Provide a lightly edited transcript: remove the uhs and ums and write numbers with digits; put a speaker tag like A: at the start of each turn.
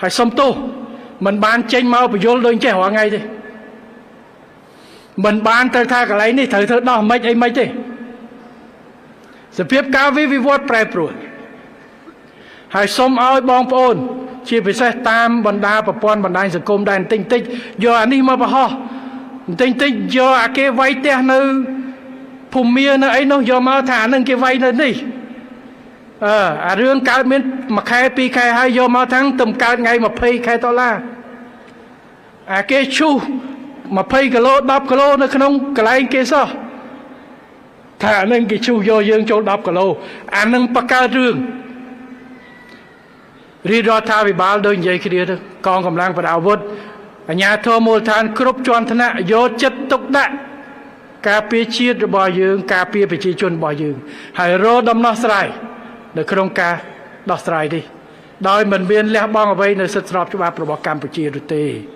A: ហើយសុំទោសមិនបានចេញមកបញ្យលដូចចេះរាល់ថ្ងៃទេមិនបានត្រូវថាកន្លែងនេះត្រូវធ្វើដោះមិនអីមិនទេសភាពការវិវត្តប្រែប្រួលហើយសូមឲ្យបងប្អូន ជាពិសេសតាមបណ្ដាប្រព័ន្ធបណ្ដាញសង្គមដែរបន្តិចតិចយកអានេះមកបង្ហោះបន្តិចតិចយកអាគេវាយផ្ទះនៅភូមិនៅអីនោះយកមកថាអានឹងគេវាយនៅនេះអឺអារឿងកើតមានមួយខែពីរខែហើយយកមកថាំងទំកើតថ្ងៃ20ខែដុល្លារអាគេឈូស20គីឡូ10គីឡូនៅក្នុងកន្លែងគេសោះថាអានឹងគេឈូសយកយើងចូល10គីឡូអានឹងបង្កើតរឿងរាជរដ្ឋាភិបាលដូចនិយាយគ្នាទៅកងកម្លាំងប្រដាប់អាវុធអាជ្ញាធរមូលដ្ឋានគ្រប់ជាន់ថ្នាក់យកចិត្តទុកដាក់ការពារជាតិរបស់យើងការពារប្រជាជនរបស់យើងហើយរកដំណោះស្រាយនៅក្នុងការដោះស្រាយនេះដោយមិនមានលះបង់អ្វីនៅសិទ្ធិស្របច្បាប់របស់កម្ពុជានោះទេ។